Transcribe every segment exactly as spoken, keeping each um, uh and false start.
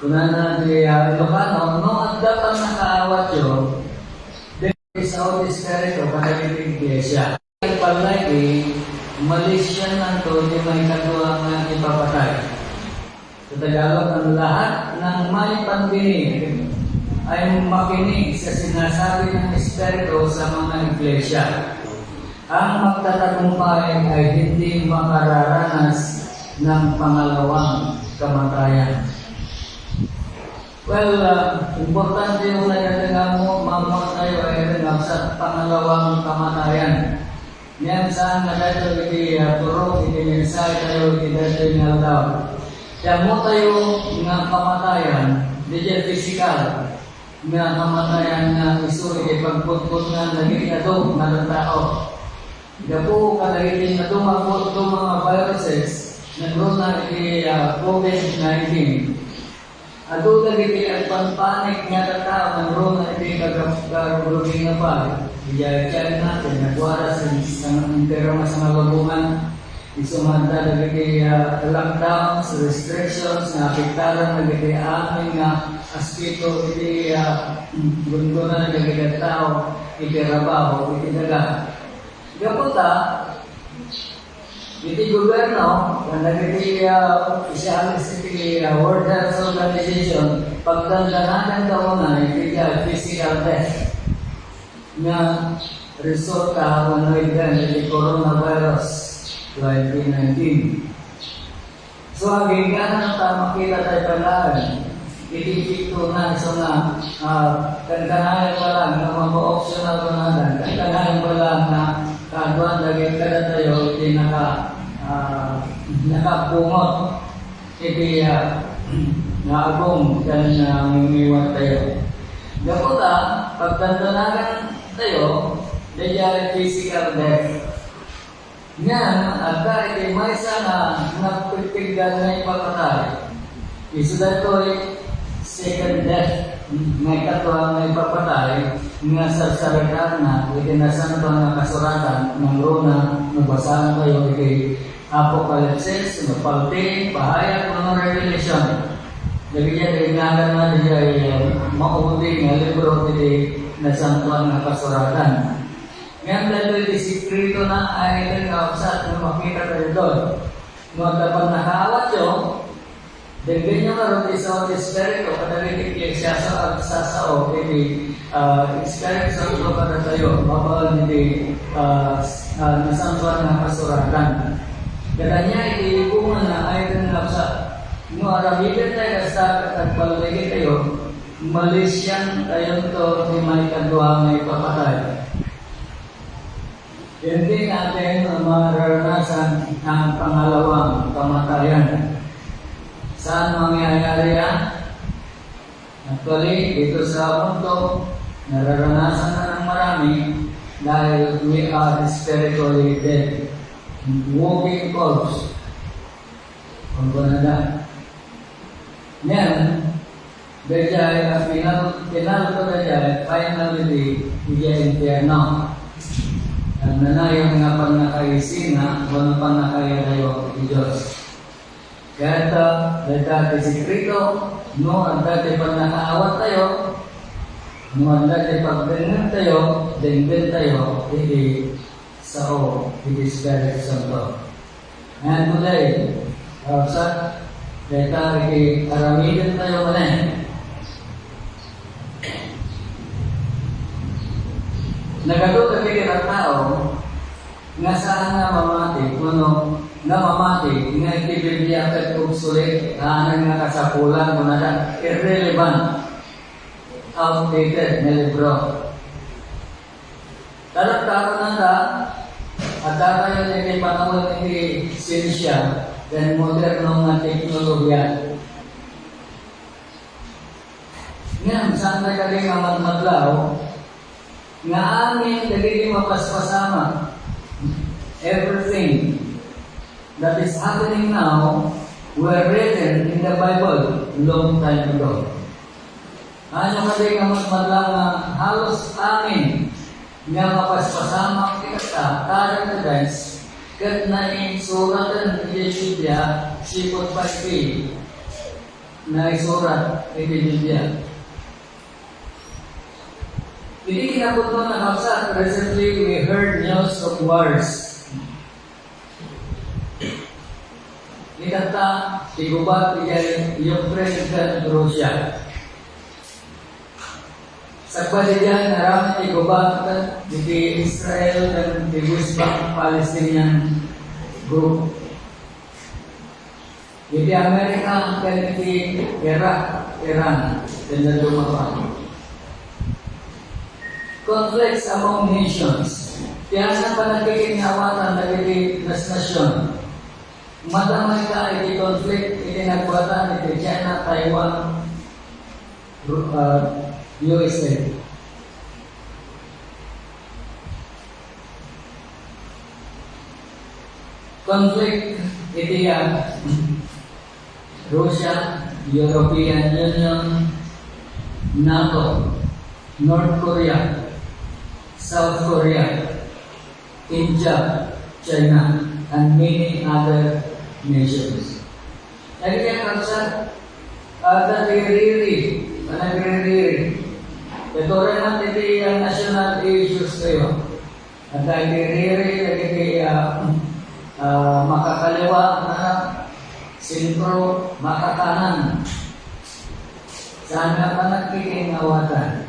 Kunana ti, ah, Ilocano, no adda pannakaawatyo, dagiti sao ti Espiritu kadagiti iglesia. Paglaiki, malisyan nanto ti maikadua nga ipapatay. Sa Tagalog, ang lahat ng may pandinig ay makinig sa sinasabi ng Espiritu sa mga iglesia. Ang magtatagumpay ay hindi makararanas ng pangalawang kamatayan. Well, ah, importante yung nagdadagamo, mamuha tayo ay rin sa pangalawang kamatayan. Ngem saan nga daytoy iti, ah, turok iti mensahe tayo iti daytoy nga aldaw. Ti ammo tayo nga kamatayan, diay pisikal nga kamatayan nga isu iti pagputputngan dagiti adu nga tattao. Gapu kadagiti adu nga pu-, adu nga viruses, nagruna iti, ah, covid nineteen. Adu dagiti agpanpanik nga tattao nga nagruna iti kagab-, karugruging nga pay. Idiay China, ti nagwara sa, sa Imperio nga Sangalubongan, isu nga adda dagiti, ah, lockdowns, restrictions nga apektaran dagiti amin nga aspeto iti, ah, gunggongan dagiti tattao iti trabaho, iti daga. Gapu ta, iti gobyerno, ken dagiti, ah, opisyales iti, ah, World Health Organization, pagdandanaganda unay iti, ah, physical death nga resulta wenno iddan iti coronavirus twenty nineteen. So, agingganan ta makita tayo pala, iti epekto na, so nga, ah, kankanayon pa lang nga mapa-optional ko na lang, kankanayon pa lang nga kaduan dagiti kadatayo iti naka-, ah, nakabungot iti, ah, naagum ken, ah, mimiwat tayo. Gapu ta, pagdandanagan tayo, daydiay physical death. Ngem adda iti maysa nga nagpigpiggan nga ipapatay. Isu daytoy second death, nga ikadua nga ipapatay, nga sarsaritaenna iti Nasantoan nga Kasuratan, nangruna no basaantayo iti Apokalipsis, no Palti, Pahayag, wenno Revelation. Dagiti iti naganna, dagiti, eh, maudi nga libro iti Nasantoan nga Kasuratan. Ngem daytoy ti sekretona, ay, nga kabsat, nga makita tayo doon. No adda pannakaawatyo, denggenyo ngarud ti sao ti Espiritu kadagiti iglesia, so agsasao iti, ah, Espiritu Santo kadatayo, babaen iti, ah, s-, ah, Nasantoan nga Kasuratan. Kadanya iti ibunganna, ay, nga kabsat, no aramiden tayo kasta, ket agpalagay tayo, malisyan tayonto ti maikadua nga ipapatay. Hindi natin mararanasan ang pangalawang kamatayan. Saan mangyayari yan? Actually, dito sa mundo, nararanasan na ng marami dahil we are spiritually dead. Walking corpse. Kumbaga na. Ngayon, daydiay a final, final ko daydiay, final iti, iti impyerno. Ang nanayon nga pannakaisina, wenno pannakayadayo iti Dios. Kaya ta, dayta ti sekreto, no adda ti pannakaawat tayo, no adda ti pagdengngeg tayo, denggen tayo iti sao iti Espiritu Santo. Ngayon today, kabsat, dayta iti aramiden tayo manen. Nagadu dagiti tattao nga saan nga mamati, wenno nga mamati nga iti Biblia ket obsolete, awanen nga kasapulan, kunada, irrelevant, outdated nga libro. Tarataran nata, adda tayo iti panawen iti siensia ken moderno nga teknolohiya. Ngem, saan tayo kadi nga madmadlaw nga amin dagiti mapaspasamak, everything that is happening now were written in the Bible long time ago. Ania kadi nga madmadlaw nga halos amin nga mapaspasamak ti kasta, current events, ket nainsuraten iti Biblia sipud pa iti naisurat iti Biblia. Iti kinapudno nga kabsat, recently we heard news of wars. Itatta, ti gubat idiay Ukraine ken Russia. Sakbay diay, naaramid ti gubat iti Israel ken ti West Bank Palestinian Group. Iti Amerika ken iti Iraq, Iran, ken dadduma pa. Conflicts among nations. Ti ayan panagkikinnaawatan dagiti nasnasion. Madamagka iti conflict iti nagbuatan iti China, Taiwan, Ru-, ah, U S A. Conflict iti, ah, Russia, European Union, NATO, North Korea, South Korea, India, China, and many other nations. Dagiti a kabsat, adda ti riri, panagririri. Dagitoy man iti, ah, national issues tayo. Adda iti riri, dagiti, ah, ah, makakaliwa, ah, sentro, makakanan. Saan nga panagkikinnaawatan?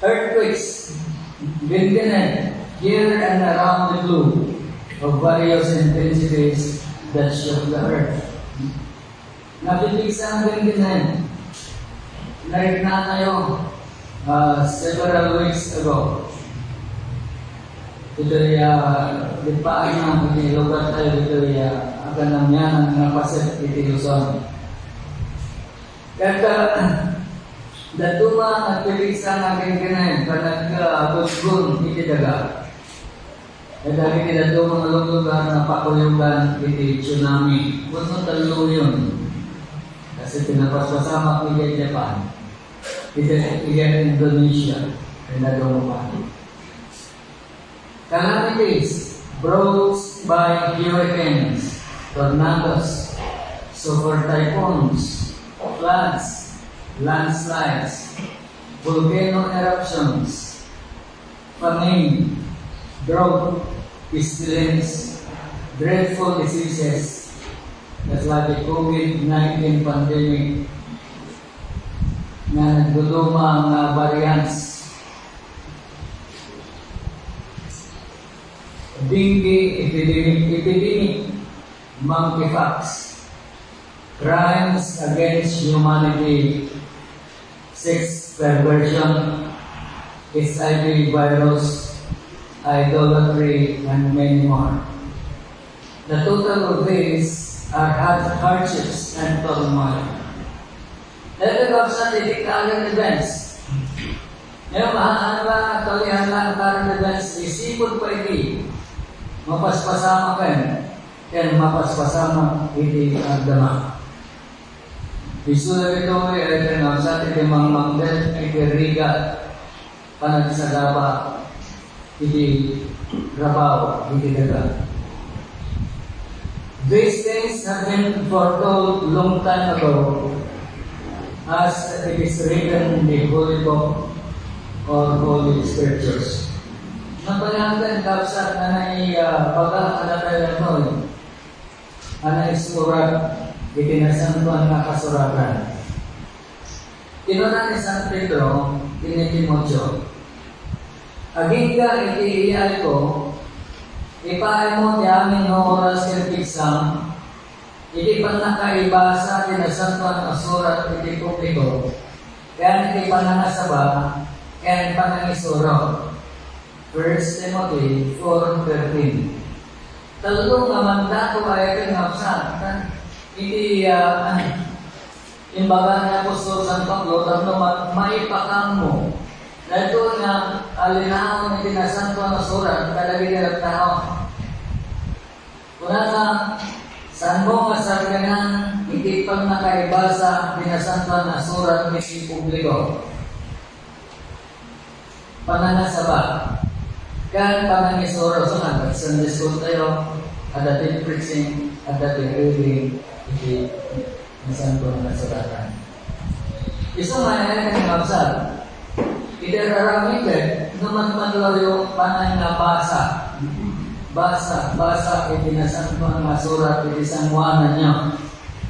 Earthquakes, genggenan, here and around the globe, of various intensities that shook the earth. Napipigsa ang genggenan. Narikna tayo, ah, several weeks ago. Itoy, ah, di pa ay na, iti lugar tayo, itoy, ah, aganamian nga paset iti Luzon. Ket, ah, dadduma nagpipigsa nga genggenan, panagkagusgon iti daga. Ket dagiti dadduma nga luglugar napakuyogan iti tsunami wenno talluyon. Kas iti napaspasamak idiay Japan, iti, iti Indonesia, ken dadduma pa. Calamities brought by hurricanes, tornadoes, super typhoons, floods, landslides, volcano eruptions, famine, drought, pestilence, dreadful diseases, just like the COVID nineteen pandemic, nga nagduduma nga variants, dengue epidemic, epidemic, monkeypox, crimes against humanity, sex perversion, H I V virus, idolatry, and many more. The total of these are hard-, hardships and turmoil. Dagiti kabsat, iti current events. Ngayon, mahaan lang at kalihan lang current events, isipon pa iti mapaspasamaken, ken mapaspasamak iti agdama. Isu dagitoy, ay kabsat, iti mangmangted iti rigat, panagsagaba iti rabaw iti daga. These things have been foretold long time ago, as it is written in the Holy Book or Holy Scriptures. Napayagan, kabsat, nga naibaga kadatayo daytoy a naisurat iti Nasantoan nga Kasuratan. Kinuna ni San Pedro ken ni Timoteo, "Agingga iti iyayko, ipaaymo ti amin nga oras ken pigsam iti pannakaibasa ti Nasantoan a Surat iti publiko, ken iti panangasaba ken panangisuro." First Timothy four thirteen. Tallo nga mandato a iti nga kabsat, iti, ah, imbaga ni apostol San Pablo, tapno ma-, maipakammo daytoy nga, ah, linaon iti Nasantoan a Surat kadagiti tattao. Kunana, "Saanmo nga sarganan iti pannakaibasa ti Nasantoan a Surat iti publiko." Panangasaba, ken panangisuro, so, nag-Sunday school tayo, Adda ti preaching, adda ti reading iti Nasantoan a Suratan. Isu nga, eh, nga absat. Iti aramid, no madmadlaw yo, panay nga basa. Basa, basa iti Nasantoan nga Surat, iti sangoananyo.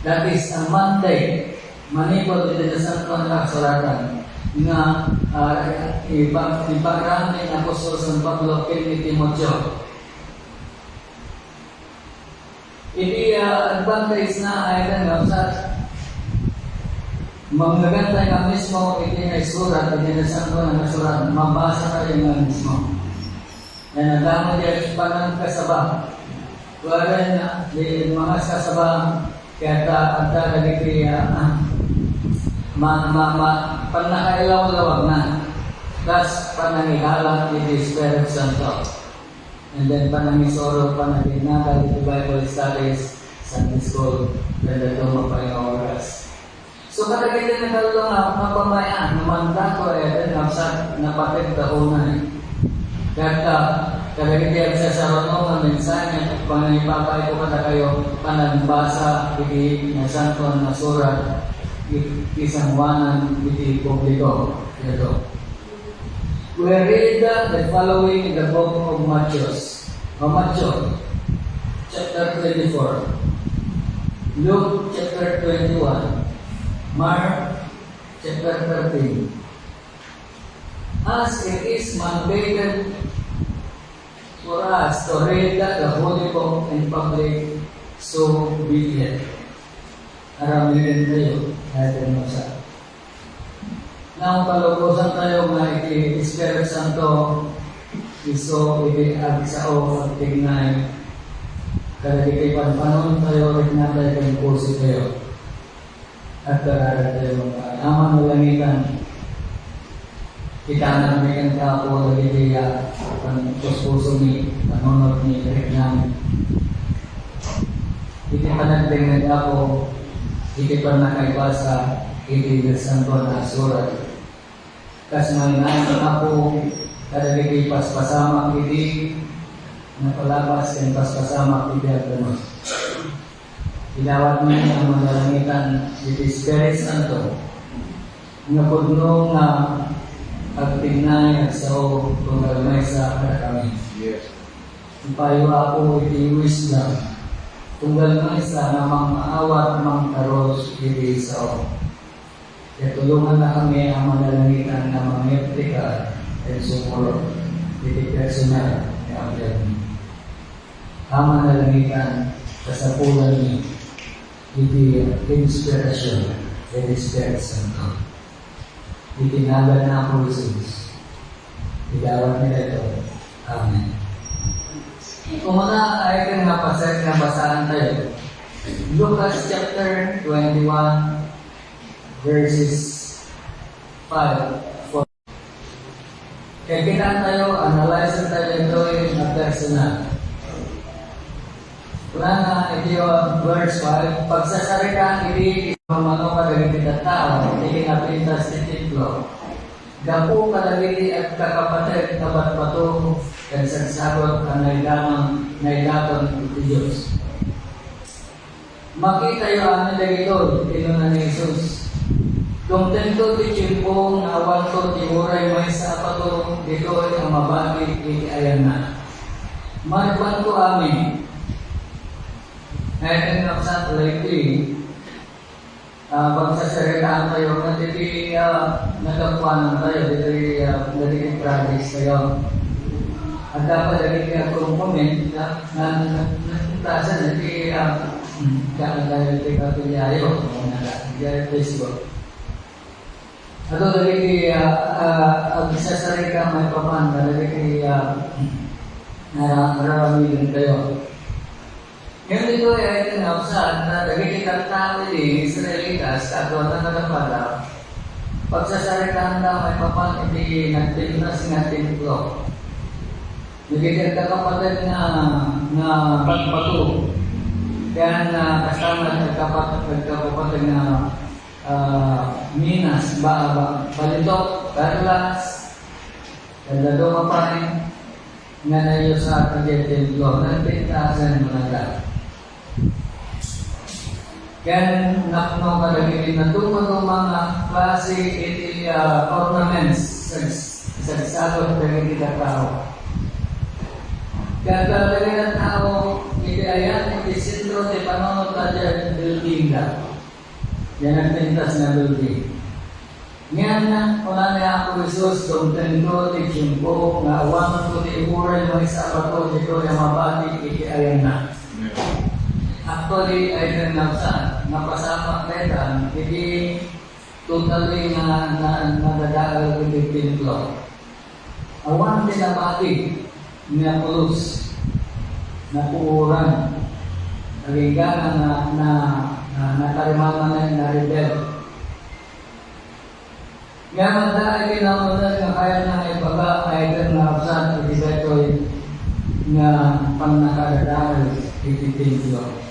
That is a mandate. Manipud iti Nasantoan a Kasuratan nga, ah, ipa-, ipagrami ni apostol San Pablo ken ni Timoteo. Iti, ah, advantage na ay nga sa mangagantay ka mismo iti naisurat, iti Nasantoan a Surat, mabasa tayo nga mismo. Yan, ang damo diyan, panagkasaba. Kuwari na, di mga kasaba, kaya ta, adda dagiti, ah, ma, ma, ma, pannakailawlawag na. Tas, panangidalan iti Espiritu Santo. And then, panangisuro, panaginagal iti Bible studies, Sunday school, then the Duma pa yung oras. So, kadagiti nakallo nga, nga pamayan, nga mandato, eh, then, nga sa, napateg da unay. Ket, ah, kadagiti agsasaruno nga mensahe, panangipapay ko kadakayo, panagbasa iti Nasantoan a Surat, iti sangoanan iti publiko. Ito. We read the following in the book of Matthew. O Matthew, chapter twenty-four. Luke chapter twenty-one. Mark chapter thirteen. As it is mandated for us to read the holy book in public, so be it. Aramiden tayo, ayaten mo sa. Now, kalubosan tayo nga iti Espiritu Santo, isu iti agsao, agtignay, kadagiti panpanon tayo, rikna tayo, ken puso tayo. Agkararag tayo, Ama nga nalangitan, itanag mi kenka, Apo, dagiti, ah, pan-, puspuso mi, panunot mi, rikna mi. Iti panagdengngeg, Apo, iti pannakaibasa iti Nasantoan a Surat. Kas mainayon, Apo, kadagiti paspasamak iti napalabas ken paspasamak iti agdama. Idawat mi a manalangitan iti Espiritu Santo nga pudno nga agtignay, agsao, tunggal maysa kadakami. Yes. Ipayo, Apo, iti wisdom, tunggal maysa nga mangawat, mangtarus iti sao. Ket tulongannakami a manalangitan nga mangiptikar ken sumurot iti personal nga agbiagmi. A manalangitan, kasapulanmi iti inspirasyon iti Espiritu Santo. Iti nagan ni Apo Jesus, idawat mi daytoy. Amen. Umuna, ay nga pasal nga basaan tayo. Lucas chapter twenty-one, verses five, four. Kaya kita tayo, analyze tayo ito yung personal. Kuna na iti verse five, pagsasaritaan iti mano kadagiti tattao, iti napintas ti templo. Gapu kadagiti agkakapateg a batbato ken sagsagut a naidamang, naidaton iti Dios. Makitayo amin dagitoy, kinuna ni Jesus. Dumtengto ti tiempo nga awanto ti uray maysa a bato ditoy a mabati iti ayanna. Marebbangto amin. Ngayon, ang sa lately, ah, magsasaritaan tayo nga diti, ah, nagapuanan tayo, diti, ah, diti projects tayo. At dapat lagi kaya kung comment na, na, na, na, na, diti, ah, hmm, kaya tayo diti kapilyayo, o na, diti Facebook. Ato dagiti, ah, ah, agsasarita maipapan kadagiti, ah, nara-, nararamiden tayo. Ngem ditoy ay tinapsan na dagiti tattao iti Israelitas, kaduana nga dapada, pagsasaritaanda maipapan iti nagpintas nga templo. Dagiti agkakapateg nga, nga batbato, ken, ah, kasta met agkapat-, agkakapateg nga ah, minas, ba, ba, balitok, perlas, ken dadduma pay, nga naiusar idiay templo, nagpintasen, kunada. Ken napno kadagiti nadumaduma nga klase iti, ah, ornaments, sags-, sagsagut dagiti tattao. Ket kadagiti tattao, iti ayan iti sentro ti panunot ta diay building da. Diay nagpintas nga building. Ngem kunana ni Apo Jesus, "Dumtengto ti tiempo nga awan ti uray maysa a bato ditoy a mabati iti ayanna." Actually, ay nagsa, napasamak dayta iti totally nga, nga, nga nadadael iti templo. Awan ti nabati nga pulos, napuoran, agingga nga na, na, na, natarimanan nga rebel. Ngem adda iti nauneg nga kayatna nga ibaga, ay ket nga absent iti daytoy nga pannakadadael iti templo.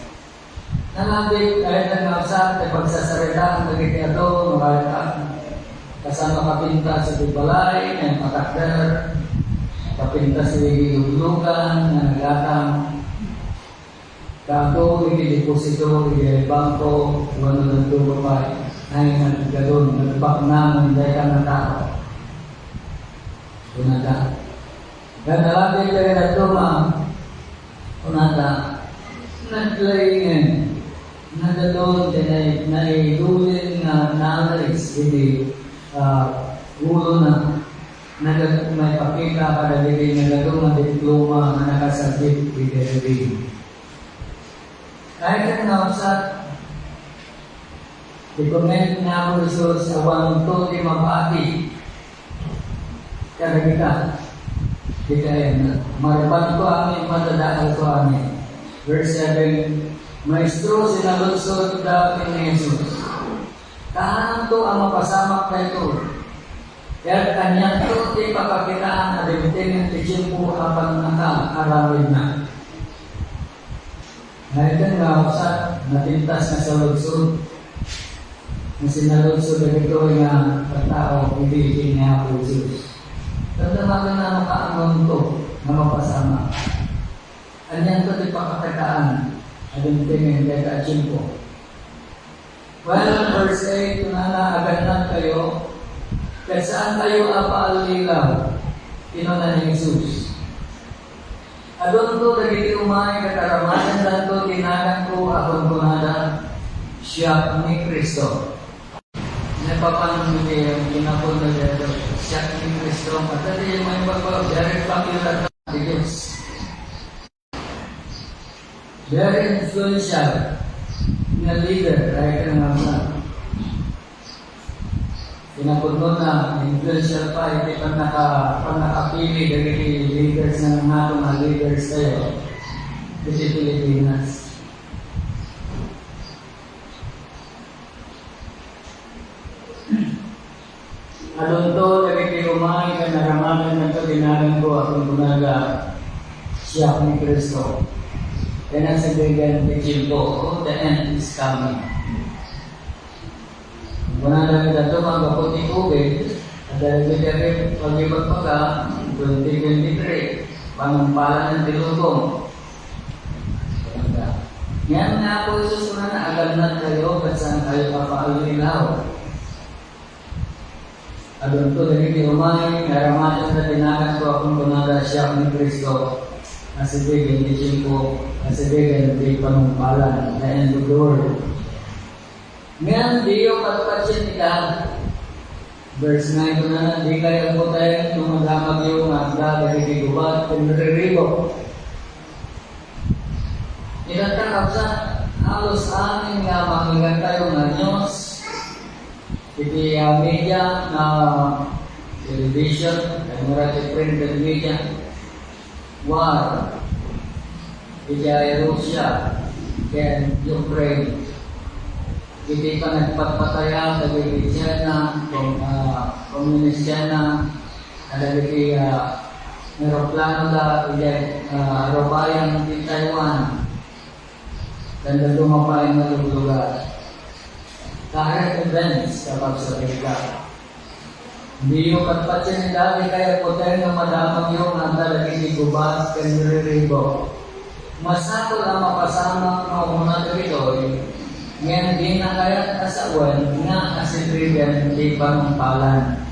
Nalabit, ay ket nga absent ti pagsasaritaan dagiti adu, no kayat, kasano kapintas iti balay nga impatakder, kapintas iti luglugan nga nagatang, kaadu iti deposito iti bangko, wenno dadduma pay, ay naggadun, nagbaknangan dayta nga tao. Kunada. Ket nalabit dagiti dadduma, kunada, naglaingen, nagadun ti nai-, nailulin nga knowledge iti, ah, ulona. Nagad-, maipakita kadagiti nagadun nga diploma nga nakasabit iti reading. Kayat nga usat, ti comment ni Apo Jesus, awanto ti mabati kadagita. Iti ayanna, marebanto amin, madadaelto amin. Verse seven, Maestro, sinaludsodda ken ni Jesus, "Kaananto a mapasamak daytoy? Ket anianto ti pakakitaan a dimtengen ti tiempo a pannakaaramidna?" Naited nga usat, napintas nga saludsod. Nga sinaludsod dagitoy nga tattao, idi ni Apo Jesus. Damdamagen no kaanonto nga mapasamak. Anianto ti pakakitaan a dimtengen dayta a tiempo? Well, verse eight, kunana, "Agannadkayo, ket saankayo a paallilaw," kinuna ni Jesus. "Adunto dagiti umay ket aramadendanto ti naganko a kunkunada, 'Siak ni Cristo.'" Napapan iti kinapudno daytoy, "Siak ni Cristo." Adda ti maimbag, very popular na videos. Very influential nga leader, kaya ka nga sa kinapudno na influential pa iti pannaka-, pannakapili dagiti leaders nga nato nga leaders tayo iti Pilipinas. Adunto dagiti umay ken aramadendanto ti naganko a kunkunada, 'Siak ni Cristo.' Ken asidegen ti tiempo, oh, the end is coming. Kunada kadto, manggapu ti COVID, adda dagiti pagibagbaga, twenty twenty-three, panungpalan ti lubong. Ngem ni Apo Jesus kunana, "Agannadkayo ket saankayo a paallilaw." Adunto dagiti umay nga aramatenda ti naganko a kunkunada, 'Siak ni Cristo,' asidegen ti tiempo, asidegen ti panungpalan, the end of the world. Ngem diyo patpatien ida. Verse nine, kunana, "Dikayo agbuteng no madamagyo nga adda dagiti gubat ken riribuk." Itatta, kabsat, halos amin nga makkitantayo nga news iti, ah, media, nga television, ken wala ti printed media. War idiay Russia ken Ukraine. Iti panagpatpatayan dagiti China, kom-, ah, Communist China, kadagiti, ah, eroplano da idiay, ah, arubayan ti Taiwan. Ken dadduma pay nga luglugar. Current events, kabsat, ita. Diyo patpatien ni David ti kayatputen nga madamagyo nga adda dagiti gubat ken riribuk. Masapul a mapasamak nga umuna dagitoy, ngem dina kayat a sawen nga asidriden ti panungpalan.